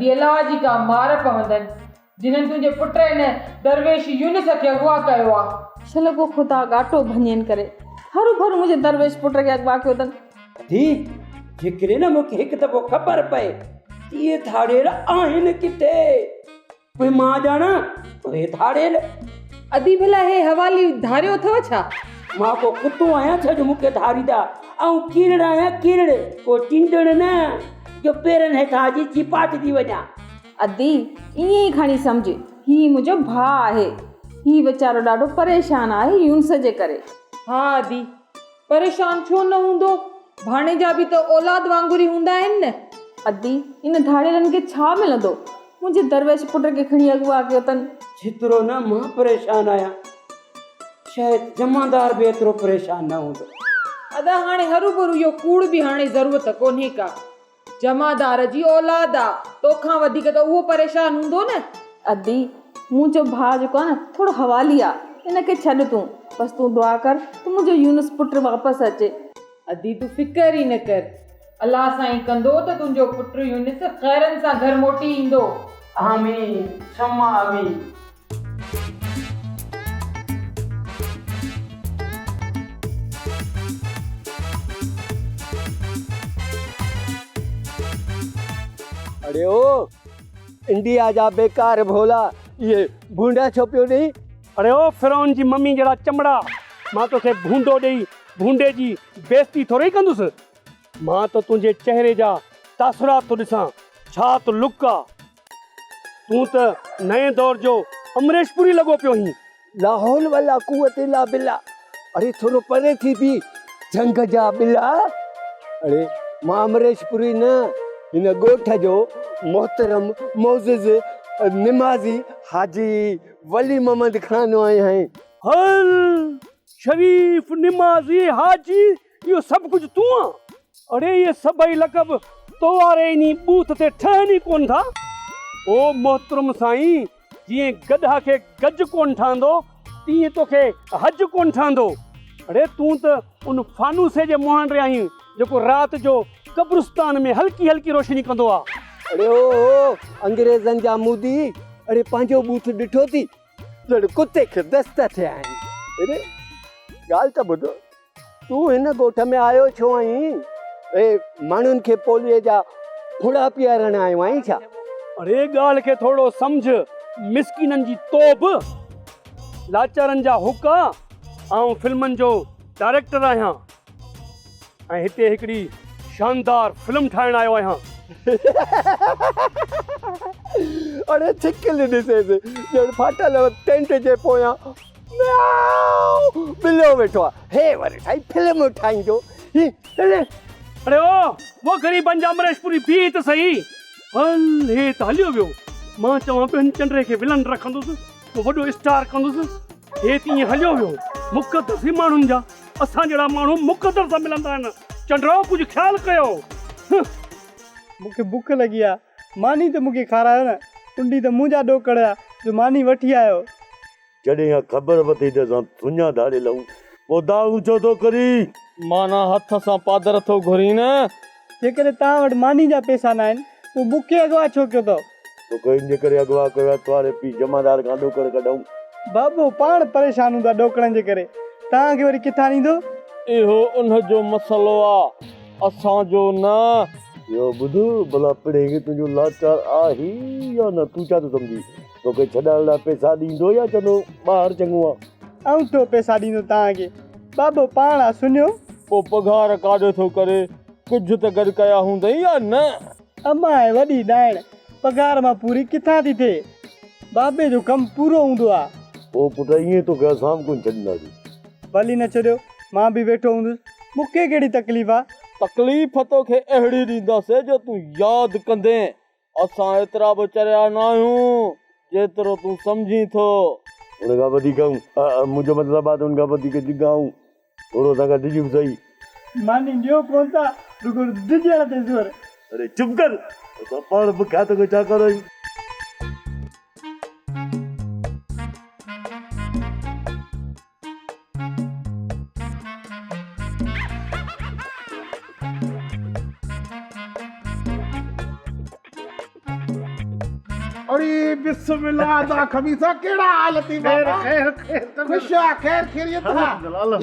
ادي الله جي ڪا مار پوندن، جنھن تنھنجي پٽ ان درويش يونس کي اغوا ڪيو آ. شل ڪو خدا ڳاٽو ڀڃين ڪري، هروڀرو منھنجي درويش پٽ کي اغوا ڪيو اٿن. ادي، جيڪڏهن نه مون کي هڪ دفعو خبر پئي ته اهي ڌاڙيل آهن ڪٿي؟ پوء مان ڄاڻان اهي ڌاڙيل. ادي ڀلا هي حوالي ڌاريو اٿئو ڇا؟ مان ڪو ڪتو آهيان ڇا جو مون کي ڌاريندا؟ آئون ڪيرڙ آهيان ڪيرڙ، ڪو ٽينڊڻ نه جو پيرن هيٺان اچي چيپاٽ ٿي وڃان. ادي ائين ئي کڻي سمجهه، هي منهنجو ڀاء آهي. هي ويچارو ڏاڍو پريشان آهي يونس جي ڪري. ها ادي، پريشان ڇو نه هوندو، ڀاڻيجا به ته اولاد وانگر ئي هوندا آهن نه. ادي، ان ڌاڙيلن کي ڇا ملندو؟ منهنجي درويش پٽ کي کڻي اغوا ڪيو اٿن. جيترو نه مان پريشان آهيان، شايد جمعدار به ايترو پريشان نه هوندو. ادا هاڻي هروڀرو اهو ڪوڙ به هاڻي ضرورت ڪونهي ڪا. جمعدار جي اولاد آ، توکان وڌيڪ ته اهو پريشان هوندو نه. ادي، منهنجو ڀاء جيڪو آ نه ٿورو حوالي آ، ان کي ڇڏ تون، بس تون دعا ڪر ته منهنجو يونس پٽ واپس اچي. ادي تون فڪر ئي نه ڪر، الله سائين ڪندو ته تنهنجو پٽ يونس خيرن سان گهر موٽي ايندو. آمين ثم آمين. اڙي او انڊيا جا بيڪار ڀولا اهي ڀونڊا ڇو پيو ڏئين؟ اڙي او فرعون جي ممي جهڙا چمڙا مان توکي ڀونڊو ڏئي ڀونڊي جي بيعزتي ٿورئي ڪندس. مان ته تنهنجي چهري جا تاثرات ٿو ڏسان ڇا ته لڪ آ. تون ته نئين دور جو امريش پوري لڳو پيو هين. لاحول ولا قوت الا بالله اڙي ٿورو پري ٿي بيهه جهنگ جا ٻلا. اڙي مان امريش پوري نه هن ڳوٺ جو محترم معزز نمازي حاجي ولي محمد خان آهيان. هل شريف نمازي حاجي اهو سڀ ڪجهه تون آن؟ اڙي اهي سڀئي لقب تو واري انهي ٻوٿ تي ٺهن ئي ڪونه ٿا. او محترم سائين، جيئن گڏهه کي گج ڪونه ٺهندو، تيئن توکي حج ڪونه ٺهندو. اڙي تون ته ان فانوسي جي مهانڊي آهين، جيڪو رات جو قبرستان ۾ هلڪي هلڪي روشني ڪندو آ. اڙي او او انگريزن جا مودي، اڙي پنهنجو ٻوٿ ڏٺو ٿي، ڄڻ ڪتي کي دست ٿيا آهن. اڙي ڳالهه ته ٻڌ. تون هن ڳوٺ ۾ آيو ڇو آهين؟ اي ماڻهن کي پوليء جا ڦڙا پيارڻ آيو آهين ڇا؟ اڙي ڳالهه کي ٿورڙو سمجهه، مسڪينن جي توب، لاچارن جا حقا، آئون فلمن جو ڊائريڪٽر آهيان ۽ هتي هڪڙي شاندار فلم ٺاهڻ آيو آهيان. اڙي ڇڪل ڏسيس، ڄڻ ڦاٽل ٽينٽ جي پويان ميائو ٻلو ويٺو آ هي وري سائين فلم ٺاهيندو هي اڙي او وہ غريبن جا امريش پوري بيهه ته سهي هل هي ته هليو ويو مان چوان پيو هن چنڊري کي ولن رکندس پوء وڏو اسٽار ڪندس هي ته ائين هليو ويو مقدس ئي ماڻهن جا اسان جهڙا ماڻهو مقدر سان ملندا آهن چنڊرو ڪجهه خيال ڪيو. مون کي بک لڳي آ ماني ته مون کي کارايو نه ٽنڊي ته منهنجا ڏوڪڙ هيا جو ماني وٺي آيو. جڏهن اها خبر پتي ته اسان سڃا ڌاڙيل آهيون، پوء دانهون ڇو ٿو ڪرين؟ معنيٰ هٿ سان پادر ٿو گهرين نه؟ جيڪڏهن توهان وٽ ماني جا پئسا ناهن، پوء مون کي اغوا ڇو ڪيو اٿو؟ توکي ان جي ڪري اغوا ڪيو آهي، توهاري پيء جمعدار کان ڏوڪڙ ڪڍئون. بابو پاڻ پريشان هوندو آهي ڏوڪڙن جي ڪري، توهان کي وري ڪٿان ڏيندو؟ اهو ان جو مسئلو آ، اسان جو نه. اهو ٻڌ ڀلا پڻهين کي تنهنجو لاچار آهي يا نه؟ تون ڇا ٿو سمجهين؟ توکي ڇڏائڻ لاء پئسا ڏيندو يا چوندو ٻاهر چڱو آ. آئون ٿو پئسا ڏيندو توهان کي. بابو پاڻ آ سڃو. پوء پگهار ڪاڏي ٿو ڪري؟ ڪجهه ته گڏ ڪيا هوندئي يا نه؟ امان آهي وڏي ڏائڻ، پگهار مان پوري ڪٿان ٿي ٿئي. بابي جو ڪم پورو هوندو آ. پوء پٽ ائين توکي اسان به ڪونه ڇڏينداسين. ڀلي نه ڇڏيو، مان به ويٺو هوندس، مون کي ڪهڙي تڪليف آ. تڪليف توکي اهڙي ڏينداسين جو تون ياد ڪندين. اسان ايترا به چريا ناهيون جيترو تون سمجهين ٿو. ان کان وڌيڪ آئون، منهنجو مطلب آهي ته ان کان وڌيڪ ڊگها آئون. ٿورو اسان کان ڊڄ به سهي. ماني ڏيو ڪونه ٿا، رڳو ڊڄڻ تي زور. اڙي چپ ڪر، اسان پاڻ بکيا توکي ڇا کارايون. بسم الله ادا خميسا ڪهڙا حال ٿي بابا؟ خير خير خير خوش آ خير خيريت آ؟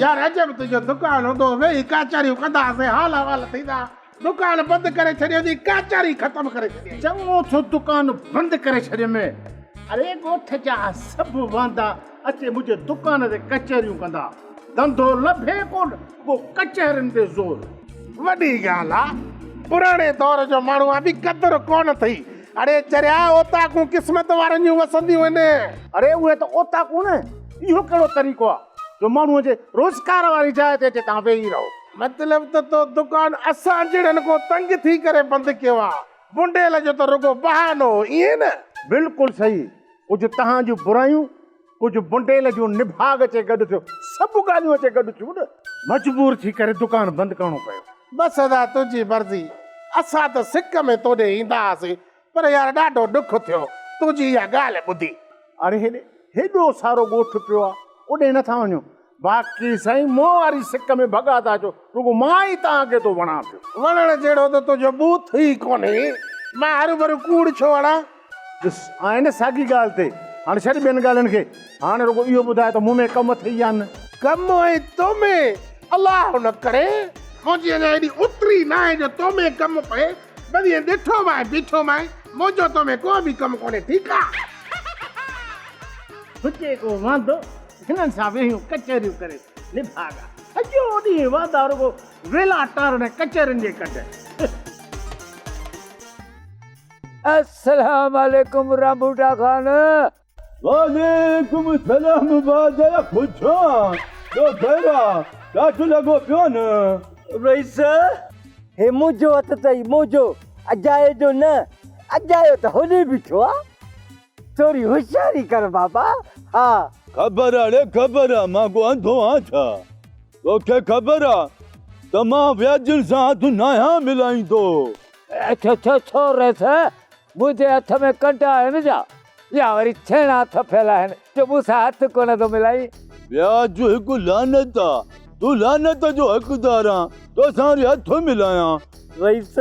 يار عجب تنهنجو دڪان هوندو هو ويهي ڪاچاريون ڪندا هئاسين حال احوال ٿيندا دڪان بند ڪري ڇڏيو ٿي ڪاچاري ختم ڪري ڇڏيائين. چڱو ٿيو دڪان بند ڪري ڇڏيم. اڙي ڳوٺ جا سڀ واندا اچي منهنجي دڪان تي ڪچهريون ڪندا. ڌنڌو لڀي ڪونه رڳو ڪچهرين تي زور. وڏي ڳالهه آ پراڻي دور جو ماڻهو آ به قدر ڪونه اٿئي. اڙي چريا اوطاقون قسمت وارن جون وسنديون آهن. اڙي اهي ته اوطاقون نه اهو ڪهڙو طريقو آ جو ماڻهوء جي روزگار واري جاء تي اچي توهان ويهي رهو. مطلب ته تو دڪان اسان جهڙن کان تنگ ٿي ڪري بند ڪيو آ. بنڊيل جو ته رڳو بهانو هو ائين نه؟ بلڪل صحيح ڪجهه توهان جون برايون ڪجهه بنڊيل جون نڀاڳ اچي گڏ ٿيو سڀ ڳالهيون اچي گڏ ٿيون نه. مجبور ٿي ڪري دڪان بند ڪرڻو پيو. بس ادا تنهنجي مرضي اسان ته سڪ ۾ توڏي ايندا هئاسين پر يار ڏاڍو ڏک ٿيو تنهنجي اها ڳالهه ٻڌي. اڙي هيڏي هيڏو سارو ڳوٺ پيو آ اوڏي نٿا وڃو باقي سائين مون واري سڪ ۾ ڀڳا ٿا اچو رڳو مان ئي توهان کي ٿو وڻان پيو. وڻڻ جهڙو ته تنهنجو ٻوٿ ئي ڪونهي مان هروڀرو ڪوڙ ڇو هڻان. ڏس آهي نه ساڳي ڳالهه تي. هاڻي ڇڏ ٻين ڳالهين کي. هاڻي رڳو اهو ٻڌاء ته مون ۾ ڪم اٿئي يا نه؟ ڪم ۽ تو ۾؟ الله نه ڪري، منهنجي اڃا ايڏي اتري ناهي جو تو ۾ ڪم پئي. ٻڌين ڏٺومانء بيٺومانء، منهنجو تو ۾ ڪو به ڪم ڪونهي، ٺيڪ آ؟ هجي ڪو واندو، هنن سان ويهيون ڪچهريون ڪري نڀاڳا. سڄو ڏينهن واندا رڳو ويلا ٽارڻ ۽ ڪچهرين جي ڪڍ. السلام عليڪم رانڀوٽا خان. وعليڪم السلام بادل پڇان ٻيو خير آ ڏاڍ لڳو پيو نه. رئيس هي منهنجو هٿ اٿئي منهنجو اجايو جو نه اجايو ته هوڏي بيٺو آ ٿوري هوشياري ڪر بابا ها. خبر آ ڙي خبر آ مان ڪو انڌو آن ڇا توکي خبر آ ته مان وياجين سان هٿ ناهيان ملائيندو. ڇو ڇو ڇو رئيس منهنجي هٿ ۾ ڪنڊا آهن ڇا يا وري ڇيڻا ٿڦيل آهن جو مون سان هٿ ڪونه ٿو ملائين. وياج هڪ لعنت آ تون لعنت جو حقدار آن توسان وري هٿ ملايان. رئيس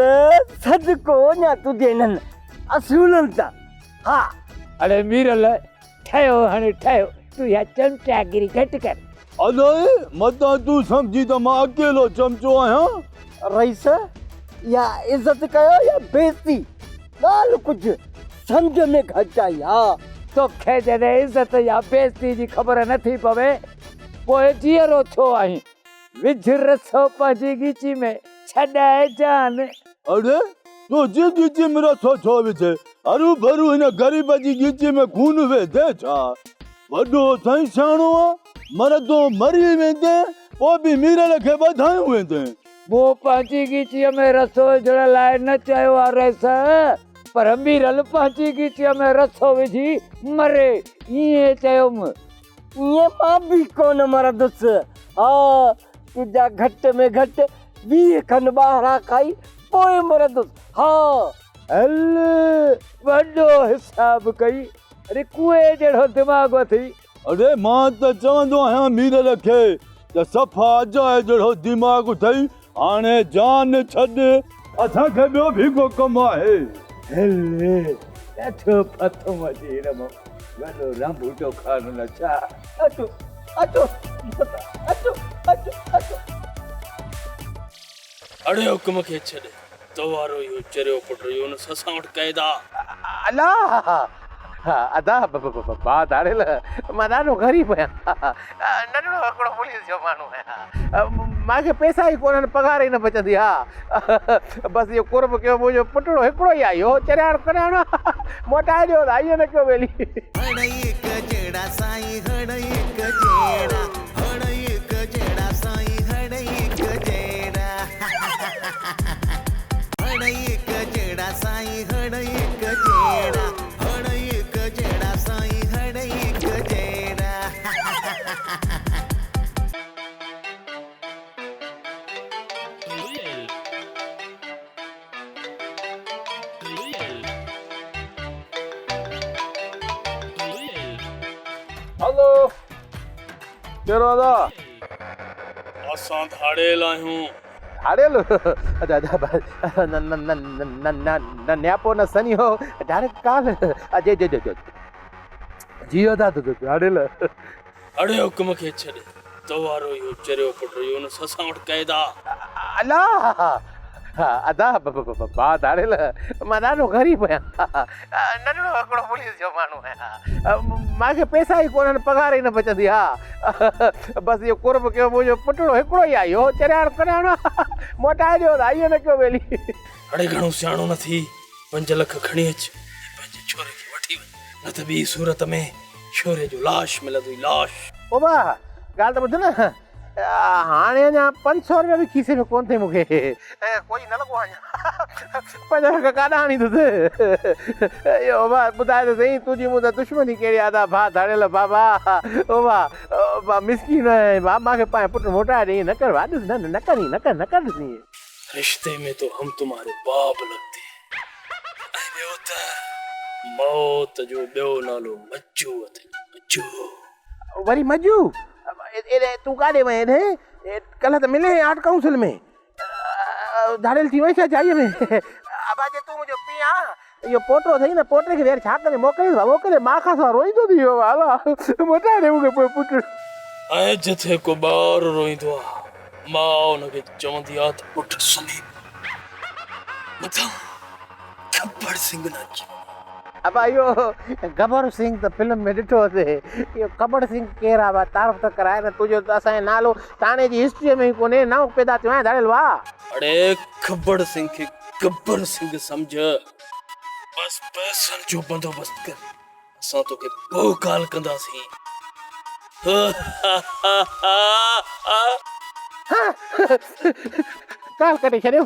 صدقو وڃان تنهنجي انهن اصولن تان ها. اڙي ميرل ٺهيو هاڻي ٺهيو تون اها چمچاگيري گهٽ ڪر. الائي متان تون سمجهين ته مان اڪيلو چمچو آهيان. رئيس يا عزت ڪيو يا بيعزتي ڳالهه ڪجهه سمجهه ۾ گهٽ آئي ها. توکي جڏهن عزت يا بيعزتي جي خبر نه ٿي پوي پوء جيئرو ڇو آهين؟ وجهه رسو پنهنجي ڳچي ۾ ڇڏائي جان. اڙي تنهنجي ڳچي ۾ رسو ڇو وجهي؟ هروڀرو هن غريب جي ڳچي ۾ خون ويندين ڇا؟ وڏو سائين سياڻو آ، مرندو مري ويندين، پوء به ميرل کي ٻڌايون ويندين. مون پنهنجي ڳچيء ۾ رسو وجهڻ لاء نه چيو آ رئيس، پر ميرل پنهنجي ڳچيء ۾ رسو وجهي مري، ائين چيم. ائين مان به ڪونه مرندس. ها، تنهنجا گهٽ ۾ گهٽ 20 کن ٻاهران کائي پوء مرندس. ها. هل، وڏو حساب ڪئي. اڙي ڪوئي جهڙو دماغ اٿئي. اڙي مان ته چوندو آهيان ميرل کي ته صفا اجائي جهڙو دماغ اٿئي، هاڻي جان ڇڏ. اسان کي ٻيو به ڪو ڪم آهي. هل، ڏاڍو ڦٿم اچي هن مان. وڏو رانڀوٽو خان نه ڇا. اچو، اچو، اچو، اچو، اچو. اڙي حڪم کي ڇڏ، تو وارو اهو چريو پٽ يونس اسان وٽ قيد آ. الا ادا ڀاء ڌاڙيل مان ڏاڍو غريب آهيان ننڍڙو هڪڙو پوليس جو ماڻهو آهيان مان کي پئسا ئي ڪونهن پگهار ئي نه بچندي ها بس اهو قرب ڪيو منهنجو پٽڙو هڪڙو ئي آهي اهو چرياڻ ڪرياڻ موٽائي ڏيو ادا ائين نه ڪيو ٻيلي. هڙئي هڪ جهڙا سائين هڙئي هڪ جهڙا هڙئي هڪ جهڙا سائين هڙئي هڪ جهڙا هڙئي هڪ جهڙا سائين هڙئي هڪ جهڙا هڙئي هڪ جهڙا سائين هڙئي هڪ جهڙا. هلو ڪهڙو ادا. اسان ڌاڙيل آهيون. ڌاڙيل ادا ادا نه نه نه نه نه نه نياپو نه سنيهو ڊائريڪٽ ڪال جي جي جي جي ادا ڌاڙيل. اڙي حڪم کي ڇڏ، تو وارو اهو چريو پٽ يونس اسان وٽ قيد آ. الله ادا ڀاء ڌاڙيل مان ڏاڍو غريب آهيان ننڍڙو هڪڙو پوليس جو ماڻهو آهيان مان کي پئسا ئي ڪونهن پگهار ئي نه بچندي ها بس اهو قرب ڪيو منهنجو پٽڙو هڪڙو ئي آهي اهو چرياڻ ڪرياڻ موٽائي ڏيو ته ائين نه ڪيو ٻيلي. اڙي گهڻو سياڻو نه ٿي 5 لک کڻي اچ ۽ پنهنجي ڇوري کي وٺي وڃ نه ته ٻي صورت ۾ ڇوري جو لاش ملندوئي لاش. بابا ڳالهه ته ٻڌ نه هاڻي اڃا 500 روپيا به کيسي ۾ ڪونه اٿئي مون کي ڪوئي نه لڳو آهي اڃا 5 لک ڪاڏانهن آڻيندس. اهو ڀاء ٻڌاء ته سهي تنهنجي مون سان دشمني ڪهڙي آهي ادا ڀاء ڌاڙيل بابا او ڀاء مسڪين آهيان ڀاء مان کي پنهنجو پٽ موٽائي ڏي ائين نه ڪر ڀاء ڏس نه نه ڪر ائين نه ڪر نه ڪر ڏس ائين. رشتي ۾ تو هم تمهاري باب لگتي هين ۽ ٻيو ته موت جو ٻيو نالو مجو اٿئي مجو. وري مجو ايڏي تون ڪاڏي وئين ايڏي ڪلهه ته ملين آرٽ ڪائونسل ۾ ڌاڙيل ٿي وئين ڇا جائيء ۾ ابا جي تون منهنجو پيء آن اهو پوٽو اٿئي نه پوٽي کي ويهاري ڇا ڪندين موڪليس ڀا موڪلي ماء کان سواء روئيندو ٿي ويو الا موٽائي ڏي مون کي پوء پٽ. ۽ جٿي ڪو ٻار روئيندو آ ماء ان کي چوندي آ ته پٽ سمهي پو متان گبر سنگهه نه اچي وڃي. ابا اهو گبر سنگهه ته فلم ۾ ڏٺو هوسي اهو کبڙ سنگهه ڪير آ ڀا تعارف ته ڪرائي نه تنهنجو ته اسان جو نالو ٿاڻي جي هسٽريء ۾ ئي ڪونهي نئون پيدا ٿيو آهين ڌاڙيل واهه. اڙي کبڙ سنگهه کي گبر سنگهه سمجهه بس پئسن جو بندوبست ڪر اسان توکي پوء ڪال ڪنداسين. ڪال ڪٽي ڇڏيو.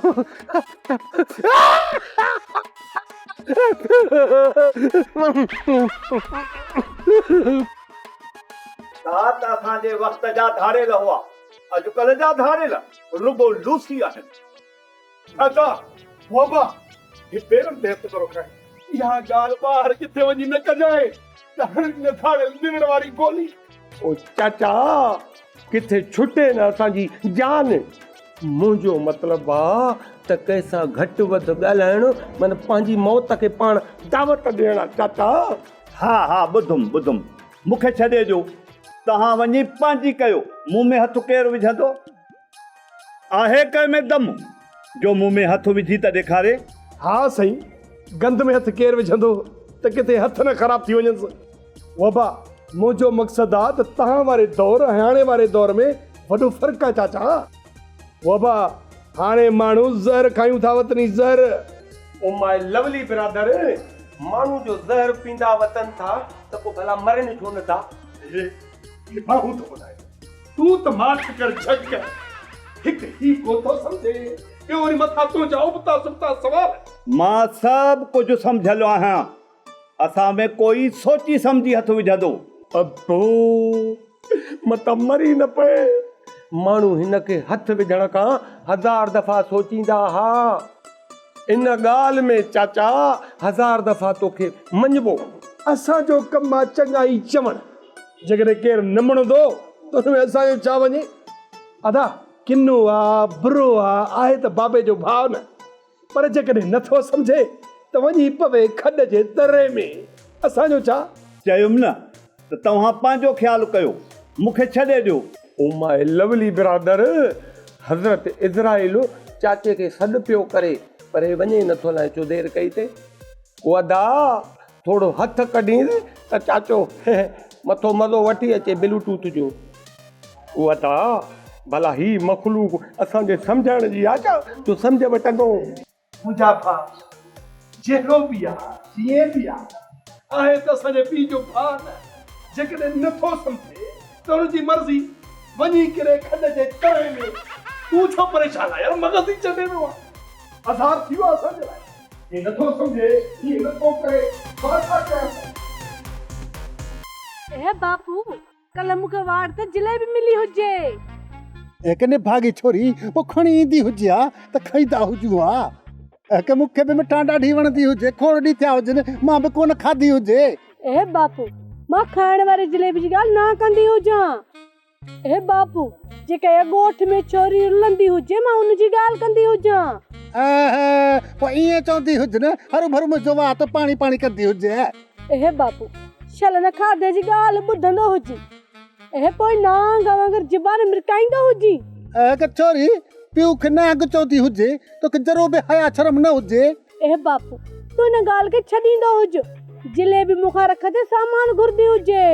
ڇا ته اسان جي وقت جا ڌاڙيل هئا، اڄڪلهه جا ڌاڙيل رڳو لوسي آهن. ادا بابا هي پيرن تي هٿ ٿو رکائين. اها ڳالهه ٻاهر ڪٿي وڃي نه ڪجانء ته هڻي نه ڌاڙيل نوڙ واري گولي. او چاچا ڪٿي ڇٽي نه اسان جي جان. منهنجو مطلب آ ته ڪنهن سان گهٽ وڌ ڳالهائڻ معنيٰ پنهنجي موت کي پاڻ دعوت ڏيڻ آ چاچا. ها ها ٻڌم ٻڌم مون کي ڇڏي ڏيو توهان وڃي پنهنجي ڪيو مون ۾ هٿ ڪير وجهندو. آهي ڪنهن ۾ دم، جو مون ۾ هٿ وجهي ته ڏيکاري. ها سائين، گند ۾ هٿ ڪير وجهندو ته ڪٿي هٿ نه خراب ٿي وڃنس. وبا، منهنجو مقصد آ ته تهان واري دور ۽ هاڻي واري دور ۾ وڏو فرق آ چاچا. وبا، هاڻي ماڻهو زهر کايون ٿا وتني زهر. او ماء لولي برادر، ماڻهو جو زهر پيندا وتن ٿا ته پوء ڀلا مرن ڇو نه ٿا؟ هي ماڻهو ٿو ٻڌائي. تون ته ماٺ ڪر جهڪ. هڪ هي ڪو ٿو سمجهي، ٻيو وري مٿان تنهنجا ابتا سبتا سوال. مان سڀ ڪجهه سمجهيل آهيان. اسان ۾ ڪوئي سوچي سمجهي هٿ وجهندو. ابو، متان مري نه پئي. ماڻهو هن کي هٿ وجهڻ کان هزار دفعا سوچيندا ها. ان ڳالهه ۾ چاچا هزار دفعا توکي مڃبو. اسان جو ڪم آ چڱائي چوڻ. جيڪڏهن ڪير نه مڙندو ته ان ۾ اسان جو ڇا وڃي؟ ادا ڪنو آ، برو آ، آهي ته بابي جو ڀاء نه، پر جيڪڏهن نه ٿو سمجهي ته وڃي پوي کڏ جي تري ۾، اسان جو ڇا؟ چيم نه ته توهان پنهنجو خيال ڪيو، مون کي ڇڏي ڏيو. او ماء لولي برادر، حضرت عزرائيل چاچي کي سڏ پيو ڪري، پر هي وڃي نه ٿو الائي ڇو دير ڪئي اٿئي. او ادا! ٿورو هٿ ڪڍينس ته چاچو مٿو مزو وٺي اچي بلوٽوٿ جو. او ادا ڀلا هي مخلوق اسان جي سمجهڻ جي آ ڇا جو سمجهه وٺندو. منهنجا ڀاء جهڙو به آ جيئن به آ آهي ته اسان جي پيء جو ڀاء نه جيڪڏهن نه ٿو سمجهي ته ان جي مرضي وڃي ڪري کڏ جي تري ۾ تون ڇو پريشان آ يار مغز ئي چٽي ويو آ عذاب ٿي ويو آ اسان جي لاء. هي نٿو سمجهي، هي نٿو ڪري، مان ڇا ڪيان سائين؟ اي باپو، ڪلهه مون کي واڙ ته جليبي ملي هجي. اي ڪه نڀاڳي ڇوري، پوء کڻي ايندي هجي ها ته کائيندا هجون ها. اي ڪه مون کي به مٺاڻ ڏاڍي وڻندي هجي، کوڙ ڏينهن ٿيا هجن، مان به ڪونه کاڌي هجي. اي باپو، مان کائڻ واري جليبي جي ڳالهه نه ڪندي هجان. اي باپو، جيڪڏهن ڳوٺ ۾ ڇوري رلندي هجي، مان ان جي ڳالهه ڪندي هجان. اهه، پوء ائين چوندي هج نه، هروڀرو منهنجو وات پاڻي پاڻي ڪندي هجي. اي باپو، شل نه کاڌي جي ڳالهه ٻڌندو هجين. اهي پوء نانگ وانگر زبان مرڪائيندو هجين. اهي ڪه ڇوري، پيء کي نانگ چوندي هجي، توکي ذرو به حياء شرم نه هجي. اي باپو، تون ان ڳالهه کي ڇڏيندو هج، جليبي مون کان رک تي سامان گهرندي هجي.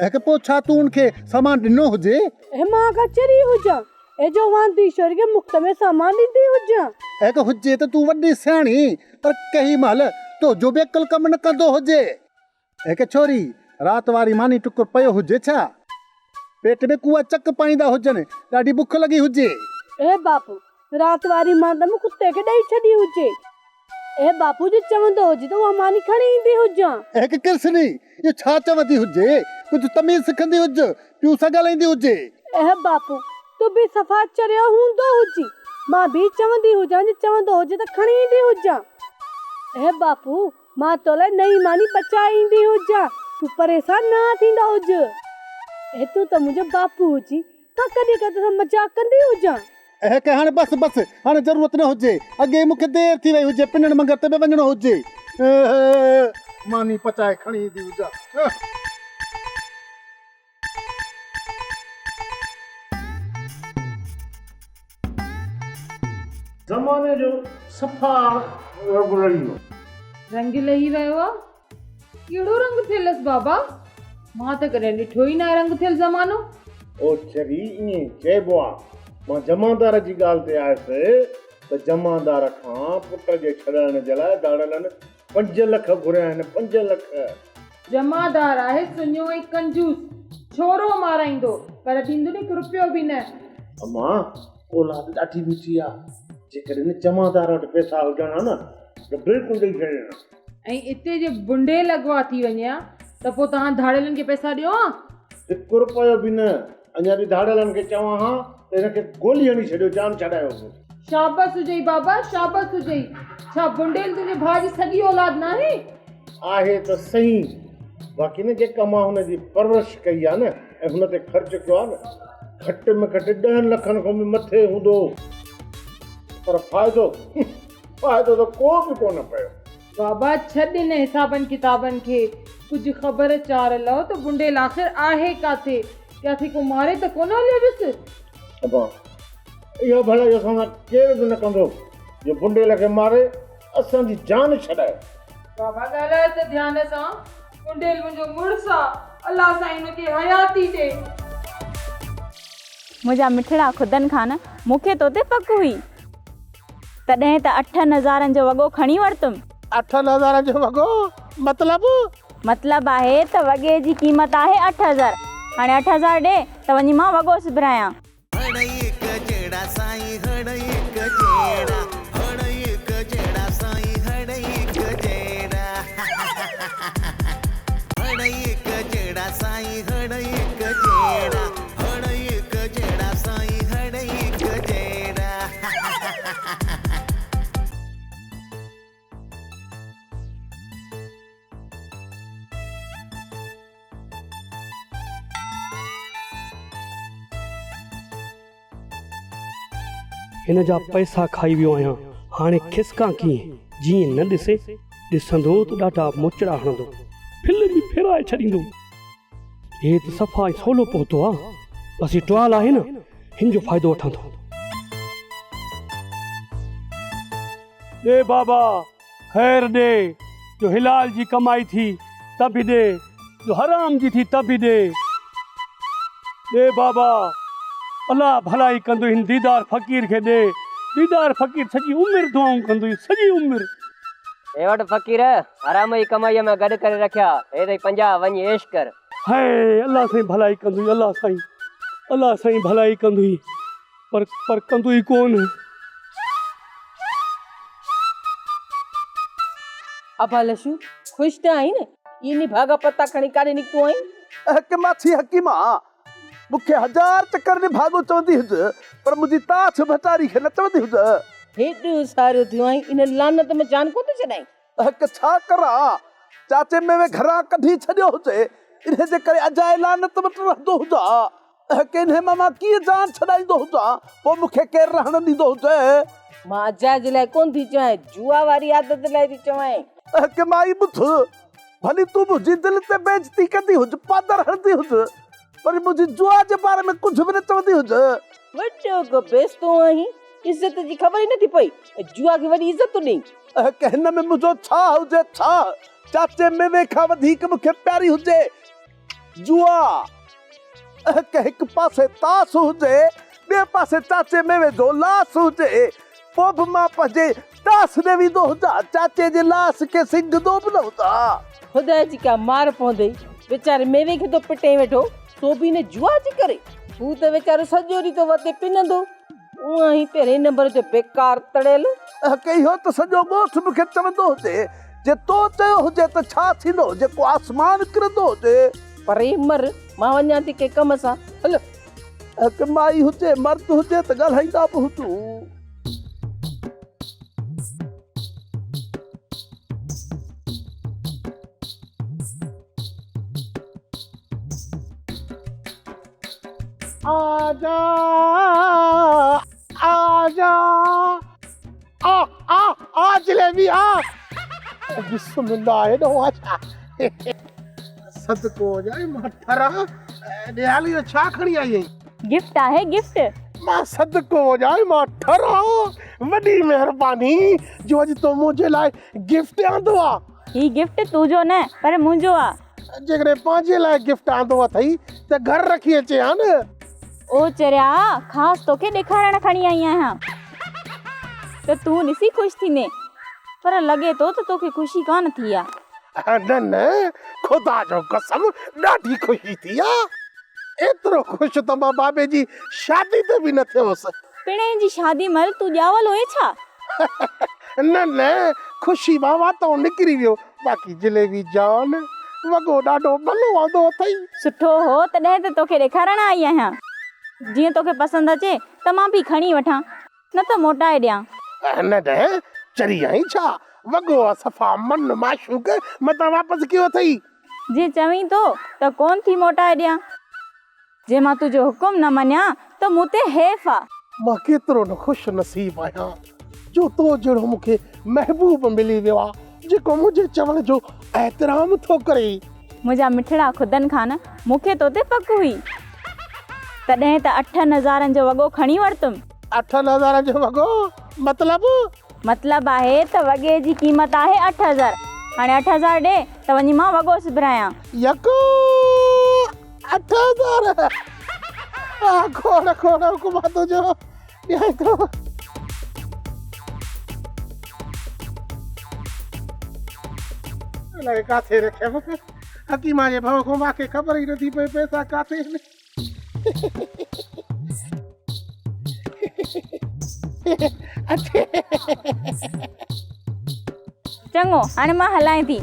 اهي ڪه پوء ڇا تون ان کي سامان ڏنو هجي؟ اهي مان ڪا چري هجان، اهي جو واندي ڇوري کي مفت ۾ سامان ڏيندي هجان. اهي ڪه هجي ته تون وڏي سياڻي، پر ڪنهن مهل تنهنجو به عقل ڪم نه ڪندو هجي. هڪ ڇوري، رات واري ماني ٽڪر پيو هجي ڇا؟ پيٽ ۾ ڪوئا چڪ پائيندا هجن، ڏاڍي بک لڳي هجي. اي باپو، رات واري مان ته مون ڪتي کي ڏئي ڇڏي هجي. اي باپو، جي چوندو هجي ته اها ماني کڻي ايندي هجان. هڪ ڪرسني، اهو ڇا چوندي هجي؟ ڪجهه تميز سکندي هج، پيء سان ڳالهائيندي هجي. اي باپو، تون به صفا چريو هوندو هجين. مان به چوندي هجان، جي چوندو هجي ته کڻي ايندي هجان. اي باپو، مان تو لاء نئين ماني پچائي ايندي هجان، تون پريشان نه ٿيندو هج. اي تون ته منهنجو باپو هجين، مان ڪڏهن ڪڏهن توسان مذاق ڪندي هجان. اي ڪي هاڻي بس بس، هاڻي ضرورت نه هجي، اڳي ئي مون کي دير ٿي وئي هجي، پنڻ منگر تي به وڃڻو هجي. ماني پچائي کڻي ايندي هجان. زماني جو صفا رنگ لهي ويو. رنگ لهي ويو آ؟ ڪهڙو رنگ ٿيلس بابا؟ مان ته ڪڏهن ڏٺو ئي ناهي رنگ ٿيل زمانو. او چري ائين چئبو آ. مان جمعدار جي ڳالهه تي آيس ته جمعدار کان پٽ جي ڇڏائڻ جي لاء ڌاڙيلن 5 لک گهريا آهن، 5 لک. جمعدار آهي سڃو ۽ ڪنجوس، ڇورو مارائيندو، پر ڏيندن هڪ رپيو به نه. امان، اولاد ڏاڍي مٺي آ، جيڪڏهن جمعدار وٽ پئسا هجن ها نه ته بلڪل ڏئي ڇڏين ها. ۽ اتي جي بنڊيل اغوا ٿي وڃي ها ته پوء توهان ڌاڙيلن کي پئسا ڏيو ها؟ هڪ رپيو به نه، اڃا به ڌاڙيلن کي چوان ها ته هن کي گولي هڻي ڇڏيو، جان ڇڏايو. شابس هجئي بابا، شابس هجئي. ڇا بنڊيل تنهنجي ڀاء جي سڳي اولاد ناهي؟ آهي ته سهي، باقي نه جيڪا مان هن جي پرورش ڪئي آهي نه ۽ هن تي خرچ ڪيو آهي نه، گهٽ ۾ گهٽ ڏهن لکن کان به مٿي هوندو. پر فائدو، فائدو ته ڪو به ڪونه پيو. بابا ڇڏ ان حسابن ڪتابن کي، ڪجهه خبر چار لهو ته بنڊيل آخر آهي ڪاٿي؟ ڪاٿي ڪو ماري ته ڪونه هليو ويس؟ ابا، اها ڀلائي اسان سان ڪير به نه ڪندو جو بنڊيل کي ماري اسان جي جان ڇڏائي. بابا ڳالهاء ته ڌيان سان، بنڊيل منهنجو مڙس آ، الله سائين هن کي حياتي ڏي. منهنجا مٺڙا خدن خان، مون کي تو تي پڪ هئي. تڏهن ته اٺن هزارن جو وڳو کڻي ورتم. اٺن هزارن جو وڳو؟ مطلب؟ مطلب آهي ته وڳي جي قيمت آهي 8000. هاڻي 8000 ڏي ته وڃي مان وڳو سبرايان. هڙئي هڪ جهڙا سائين هڙئي هڪ جهڙا هڙئي هڪ جهڙا سائين هڙئي هڪ جهڙا هڙئي هڪ جهڙا سائين هڙئي هڪ جهڙا هڙئي هڪ جهڙا سائين هڙئي هڪ جهڙا. هن جا پئسا کائي ويو آهيان، هاڻي کسڪان ڪيئن؟ جيئن نه ڏسي، ڏسندو ته ڏاڍا موچڙا هڻندو، فلم ئي ڦيرائي ڇڏيندو. هي ته صفا ۽ سولو پهتو آ، بس هي ٽوال آهي نه، هن جو فائدو وٺان ٿو. ڏي بابا، خير ڏي، جو حلال جي ڪمائي ٿي ته به ڏي، جو حرام جي ٿي ته به ڏي. ڏي بابا، الله ڀلائي ڪندوئي هن ديدار فقير کي ڏي، ديدار فقير سڄي عمر دعائون ڪندوئي، سڄي عمر. هي وٺ فقير، حرام جي ڪمائيء ۾ گڏ ڪري رکيا، هي اٿئي 50، وڃ عيش ڪر. هي الله سائين ڀلائي ڪندوئي، الله سائين، الله سائين ڀلائي ڪندوئي، پر پر ڪندوئي ڪونه. ابا لشو، خوش ته آهين نه؟ اهي نڀاڳا پتا کڻي ڪاڏي نڪتو آهين؟ حڪيما ٿي حڪيما، مون کي هزار چڪر نڀاڳو چوندي هج، پر منهنجي تاڇ ڀٽاري کي نه چوندي هج. هيڏو ساريو ٿيو آهين، ان لعنت مان جان ڪونه ٿو ڇڏائين. حق ڇا ڪران، چاچي ميوي گهران ڪڍي ڇڏيو هجي، انهي جي ڪري اجائي لعنت وٽ رهندو هجان. ڪنهن مان مان ڪيئن جان ڇڏائيندو هجان، پوء مون کي ڪير رهڻ ڏيندو هجي؟ مان اجائي جي لاء ڪونه ٿي چوانء، جوا واري عادت لاء ٿي چوانء. اهڪ مائي ٻڌ، ڀلي تون منهنجي دل تي بيعزتي ڪندي هج، پادر هڻندي هج، پر منهنجي جوا جي باري ۾ ڪجهه به نه چوندي هج. وڏو ڪو بيستو آهين، عزت جي خبر ئي نٿي پئي ۽ جوا کي وڏي عزت ٿو ڏئين. اهڪ هن ۾ منهنجو ڇا هجي ڇا؟ چاچي ميوي کان وڌيڪ مون کي پياري هجي جوا. اهڪ هڪ پاسي تاس هجي، ٻئي پاسي چاچي ميوي جو لاس هجي، پوء به مان پنهنجي تاس ڏي ويندو هجان، چاچي جي لاس کي سنگهندو به نه هجان. خدا جي ڪا مار پوندئي، ويچاري ميوي کي ٿو پٽين ويٺو، سو به هن جوا جي ڪري. هو ته ويچارو سڄو ڏينهن ٿو وتي پنندو. تون آهين پهرئين نمبر جو بيڪار تڙيل. اهڪ اهو ته سڄو ڳوٺ مون کي چوندو هجي، جي تو چيو هجي ته ڇا ٿيندو، جيڪو آسمان ڪرندو هجي. پري مر، مان وڃان ٿي ڪنهن ڪم سان، هل. اهڪ مائي هجي، مرد هجي ته ڳالهائيندا به هجون. آجا آجا آ آ آ جليبي آ بسم الله هيڏو آ ڇا صدقو هجائي مان ٺرا ڏيالي جو ڇا کڻي آئي آهين؟ گفٽ آهي گفٽ. مان صدقو هجائي مان ٺرا وڏي مهرباني جو اڄ تو منهنجي لاء گفٽ آندو آ. هي گفٽ تنهنجو نه پر منهنجو آ. جيڪڏهن پنهنجي لاء گفٽ آندو اٿئي ته گهر رکي اچين ها نه. او چريا، خاص توکي ڏيکارڻ کڻي آئي آهيان ته تون ڏسي خوش ٿيندين، پر لڳي ٿو ته توکي خوشي ڪانه ٿي آ. نه نه، خدا جو قسم ڏاڍي خوشي ٿي آ. ايترو خوش ته مان بابي جي شادي تي به نه ٿيو هوس. پڻهين جي شادي مهل تون ڄاول هئين ڇا؟ نه نه، خوشي مان واتئون نڪري ويو. باقي جليبي جان، وڳو ڏاڍو ڀلو آندو اٿئي. سٺو هو تڏهن ته توکي ڏيکارڻ آئي آهيان. جيئن توکي پسند اچي ته مان به کڻي وٺان، نه ته موٽائي ڏيان. نه نه، چري آهين ڇا؟ وڳو آ صفا من معشوق، متان واپس ڪيو اٿئي. جي چوين ٿو ته ڪونه ٿي موٽائي ڏيان. جي مان تنهنجو حڪم نه مڃيان ته مون تي حيف آ. مان ڪيترو نه خوش نصيب آهيان جو تو جهڙو مون کي محبوب ملي ويو آ جيڪو منهنجي چوڻ جو احترام ٿو ڪري. منهنجا مٺڙا خدن خان مون کي تو تي پڪ هئي تڏهن ته اٺن هزارن جو وڳو کڻي ورتم. اٺن هزارن جو وڳو؟ مطلب؟ مطلب آهي ته وڳي جي قيمت آهي 8000. هاڻي 8000 ڏي ته وڃي مان وڳو سبرايان. يڪو 8000! ها کوڙ کوڙ حڪم آ تنهنجو، ڏيانء ٿو. الائي ڪاٿي رکيم. حڪيما جي ڀؤ کان مان کي خبر ئي نٿي پئي پئسا ڪاٿي آهن. چڱو هاڻي مان هلانء ٿي.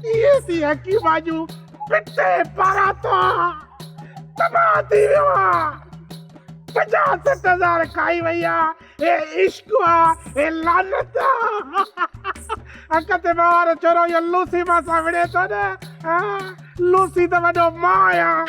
اهي ٿي حڪيما جون پٽي پاراتو تباهه ٿي ويو آ. 50 60 هزار کائي وئي آ. هي عشق آ هي لعنت آ. اک تي مان وارو ڇورو اهو لوسي مان سان وڙهي ٿو نه. لوسي ته وڏو مان آهيان.